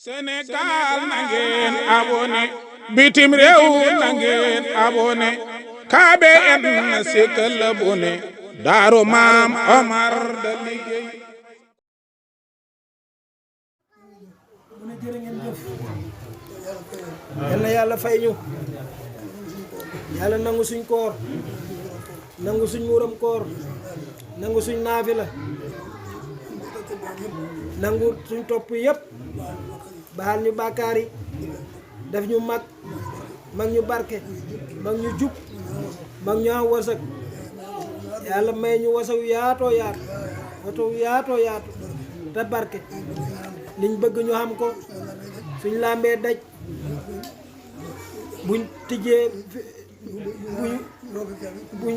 Sénégal na ngeen abonné bitim réew na ngeen abonné KBN sikkal abonné Daaru Maam Omar da liggéey mu ne jërë ngeen jëf yal na yàlla fay ñu yàlla nangu suñ koor nangu suñ muuram koor nangu suñ naafila nangu suñ topp yépp baal ñu bàkkaar yi def ñu mag ñu barke mag ñu jub mag ñu am wasak yàlla may ñu wasaw yaatoo yaatu te barke liñ bëgg ñu xam ko suñ làmbee daj buñ tijjee buñ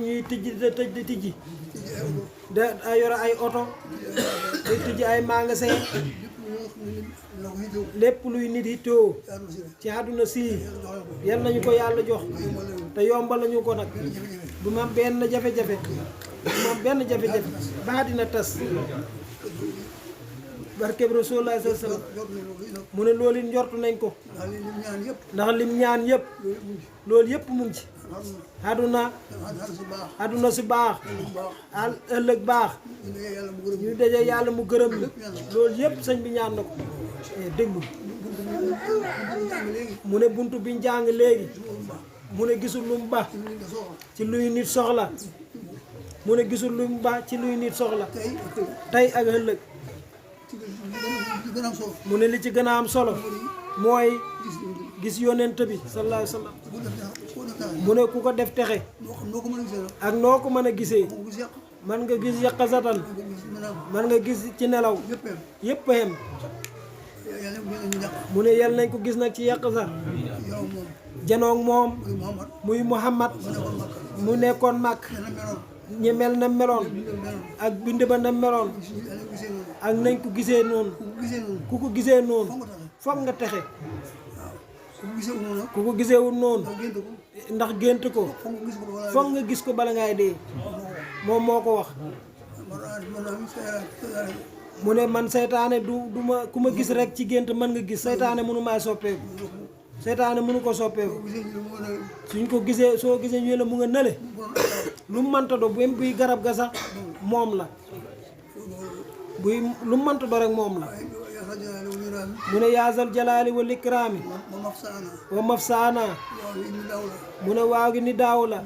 ñuy tijji te tëj di tijji da yore ay oto di tijji ay magasin lépp luy nit yi teewoo ci àdduna si yal nañu ko yàlla jox te yombal lañu ko nag du ma benn jafe-jafe ba dina tas barkeb Rasulullah sallallahu alayhi wasallam mu ne loolu it njortu nañ ko ndax lim ñaan yëpp loolu yëpp mu ngi ci àdduna si baax ëllëg baax ñu daje yàlla mu gërëm ñu loolu yëpp sëñ bi ñaan na ko déglu mu ne buntu biñ jàng léegi mu ne gisul lu mu baax ci luy nit soxla mu ne gisul lu mu baax ci luy nit soxla tey ak ëllëg mu ne li ci gën a am solo mooy gis yonent bi sallallahu alayhi wasallam mu ne ku ko def texe ak noo ko mën a gisee man nga gis yaqazatan man nga gis ci nelaw yépp xem mu ne yal nañ ko gis nag ci yaqaza janoog moom muy Muhammad mu nekkoon màkk ñi mel na meloon ak bind ba na meloon ak nañ ko gisee noonu ku ko gisee noonu foog nga texe ku ko gisewul noonu ndax gént ko foog nga gis ko bala ngay dee moom moo ko wax mu ne man seytaane du ma ku ma gis rek ci gént mën nga gis seytaane mënu maa soppeeku seytaane mënu ko soppeeku suñ ko gisee soo gisee ñu la mu nga nële lu mu mënta do buy garab ga sax moom la buy lu mu mënta do rek moom la mu ne yaasal jalaali wal ikraami wa mafsaana mu ne waaw gi ni daaw la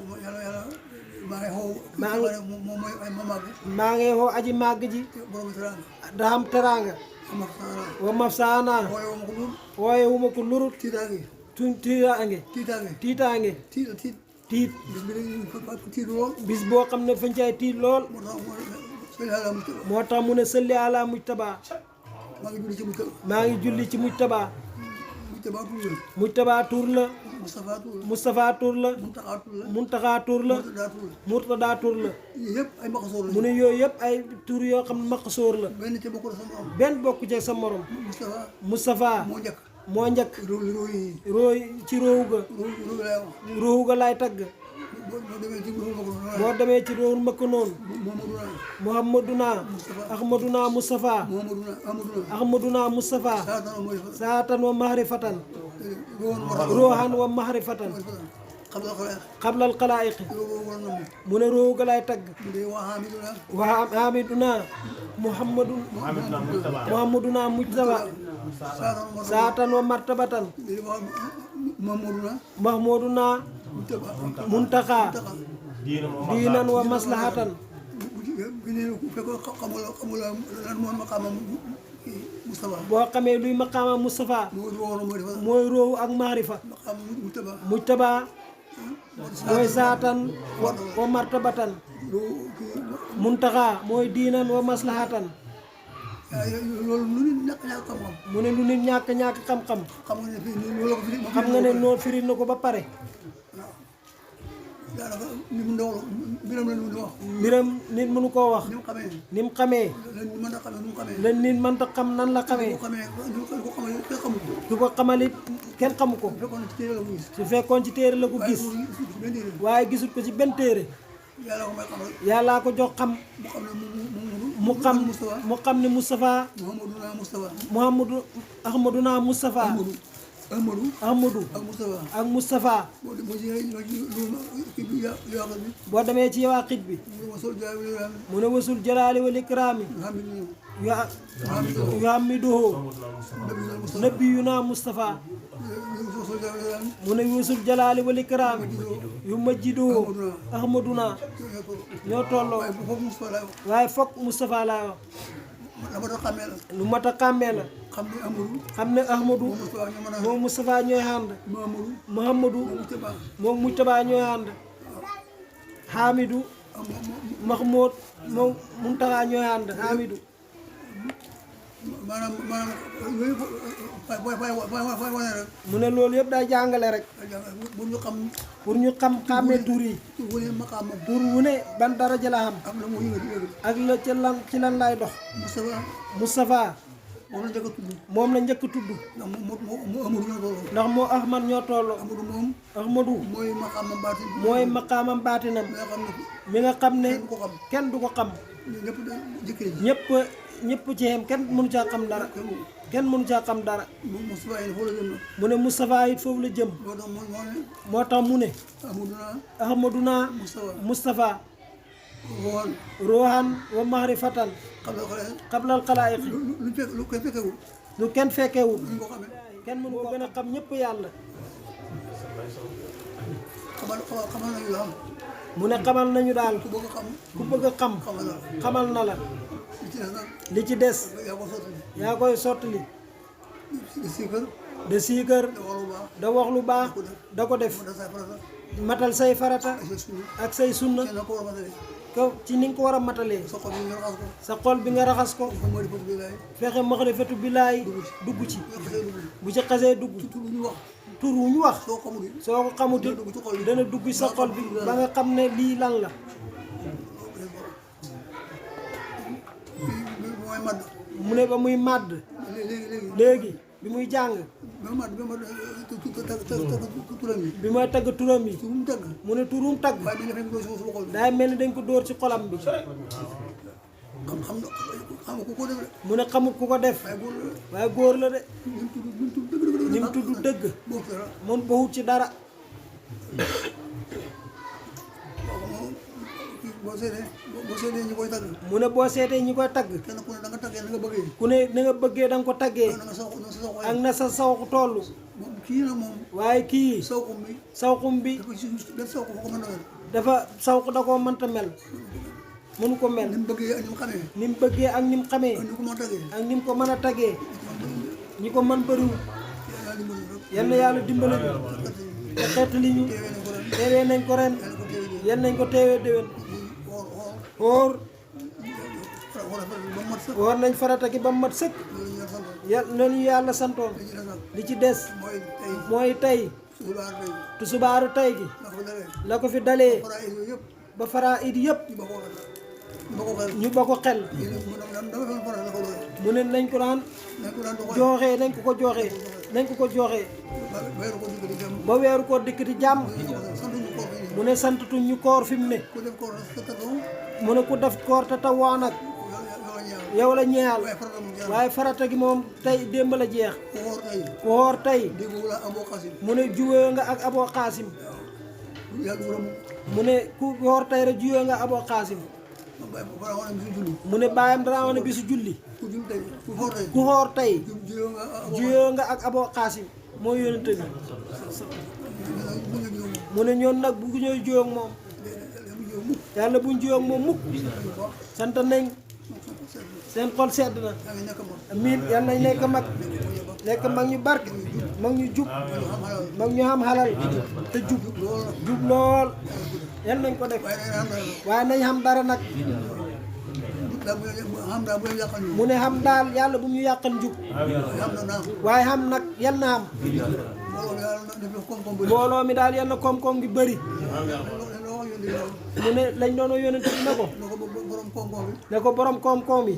maa ngi xoo aji màgg ji da am teraanga wa mafsaana wooye wuma ko lurut tuñ tiitaange tiit bis boo xam ne fañ cay tiit lool moo tax mu ne sëlli ala mujtaba maa ngi julli ci mujtaba tur la Moustapha tur la Muntaxa tur la Murtada tur la mu ne yooyu yëpp ay tur yoo xam ne maqsoor la benn bokk ci sa morom Moustapha moo njëkk róoy ci róowu ga laay tagg boo demee ci róowul makk noonu Muhammaduna Mustafa saatan wa mahrifatan ruuhan wa mahrifatan xablal xalaayiqi mu ne róowu ga laay tagg wa hamiduna Muhammaduna Mustafa saatan wa martabatan mahmuduna muntaxa diinan wa maslahatan boo xamee luy maqaama Mustafa mooy róowu ak maarifa mujtaba mooy saatan wa martabatan muntaxa mooy diinan wa maslahatan mu ne lu nit ñàkk xam-xam xam nga ne noo firi na ko ba pare mbiram nit mënu koo wax ni mu xamee la nit mënta xam nan la xamee du ko xamalit kenn xamu ko su fekkoon ci téere la ko gis waaye gisul ko ci benn téere yàllaa ko jox xam mu xam ne Moustapha Mouhamadou Ahmaduna Moustapha Ahmadou ak Moustapha boo demee ci Yawaaqit bi mu ne wasul jalaali wal ikraami yu hamiduhu nabiyuna Moustapha mu ne wasul jalaali wal ikraami yu majjiduhu Ahmaduna ñoo tolloo waaye fokk Moustapha laa wax lu mat a xàmmee la xam ne Ahmadou moom Moustapha ñooy ànd Mouhamadou moom Mujtaba ñooy ànd Hamidou Mahmoud moom Muntaxa ñooy ànd Hamidou mu ne loolu yëpp day jàngale rek pour ñu xam xàmmee tur yi tur wu ne ban daraja la xam ak la ci lan lay dox Moustapha moom la njëkk a tudd ndax moo Ahmad ñoo tolloo Ahmadou mooy maqaamam baatinam mi nga xam ne kenn du ko xam ñëpp ci xem kenn mënu caa xam dara kenn mënu caa xam dara mu ne Moustapha it foofu la jëm moo tax mu ne Ahmaduna Moustapha rohan wa mahrifatan qablal xalaayiqi lu kenn fekkewul kenn mënu ko gën a xam ñëpp yàlla mu ne xamal nañu daal ku bëgg a xam xamal na la li ci des yaa koy sottali de siikër da wax lu baax da ko def matal say farata ak say sunna ko ci ni nga ko war a matalee sa xol bi nga raxas ko fexe maxrifatu billaay dugg ci bu ci xasee dugg tur wu ñu wax soo ko xamut dana dugg sa xol bi ba nga xam ne lii lan la mu ne ba muy màdd léegi bi muy jàng bi may tagg turam yi mu ne turum tagg daay mel ni dañ ko dóor ci xolam bi mu ne xamut ku ko def waaye góor la de ni mu tudd dëgg mun baxut ci dara boo seetee ñi koy tagg mu ne boo seetee ñi koy tagg kenn ku ne da nga taggee na nga bëggee ku ne na nga bëggee da nga ko taggee ak na sa sawku toll kii nag moom waaye kii sawxum bi benn sawku foo ko mën a mel dafa sawku da koo mënta mel mënu ko mel ni mu bëggee ak ni mu xamee ni mu bëggee ak ni mu xamee ak ni ko mën a taggee ak ni mu ko mën a taggee ñi ko mën bëriwul yal na yàlla dimbali ñu te xeetali ñu teewee nañ ko ren yal nañ ko teewee déwén xoor woor nañ farata gi ba mu mat sëkk nañu yàlla santoon li ci des mooy tey tusubaaru tey gi la ko fi dalee ba fara it yëpp ñu ba ko xel mu ne nañ ko daan jooxee nañ ko jooxee nañ ko jooxee ba weeru ko dikkati jàmm mu ne santatuñ ñu koor fi mu ne mu ne ku def koor te tawoo nag yow la ñeexal waaye farata gi moom tey démb la jeex ku xoor tey mu ne juwee nga ak Aboo Xaasim mu ne ku xoor tey rek juwee nga Aboo Xaasim mu ne bàyyam dara woon bisu julli ku xoor tey juwee nga ak Aboo Xaasim moo yónnente bi mu ne ñoon nag bu ñooy juwee ak moom yàlla buñ juwee ak moom mukk sant nañ seen xol sedd na amiin yal nañ nekk mag ñu barke mag ñu jub mag ñu xam xalal te jub lool yal nañ ko def waaye nañ xam dara nag mu ne xam daal yàlla bu ñu yàqal njub waaye xam nag yal na xam mbooloo mi daal yal na koom-koom gi bëri mu ne lañ doon yónnente bi ne ko borom koom-koom yi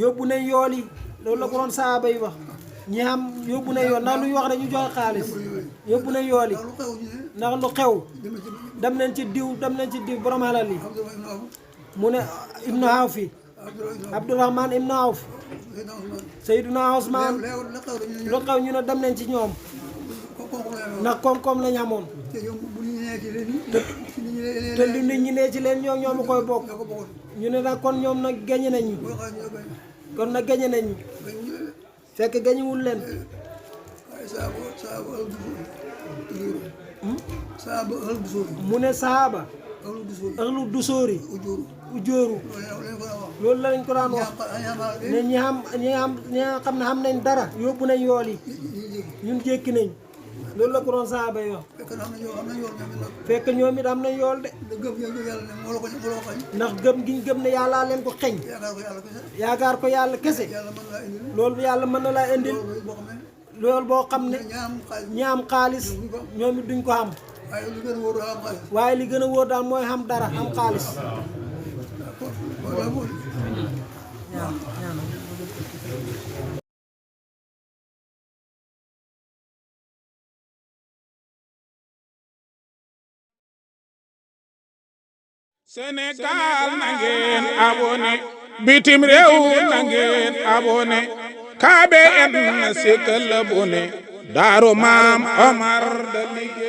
yóbbu nañ yool yi loolu la ko doon saaba yi wax ñi xam yóbbu nañ yool ndax luy wax rek ñu joxe xaalis yóbbu nañ yool yi ndax lu xew dem nañ ci diw borom alal yi mu ne Ibnu Awfi Abdourahman ibn Awf Seydina Ousmane lu xew ñu ne dem nañ ci ñoom ndax koom-koom lañ amoon te lu nit ñi ne ci leen ñoom ñoo ma koy bokk ñu ne nag kon ñoom nag gañe nañ ñu kon nag gañe nañ ñu fekk gañewul leen mu ne saaba ahlu dusóori ujooru loolu lañ ko daan wax ne ñi nga xam ne xam nañ dara yóbbu nañ yool yi ñun jékki nañ loolu la ko doon saaba yi wax fekk ñoom it am nañ yool de ndax gëm giñ gëm ne yàllaa leen ko xeñ yaakaar ko yàlla kese loolu yàlla mën na laa indil loolu boo xam ne ñi am xaalis ñoom it duñ ko am waaye li gën a wóor daal mooy xam dara am xaalis Sénégal na ngeen abonné bitim réew na ngeen abonné KBN Sikkal abonné Daaru Maam Omar da liggéey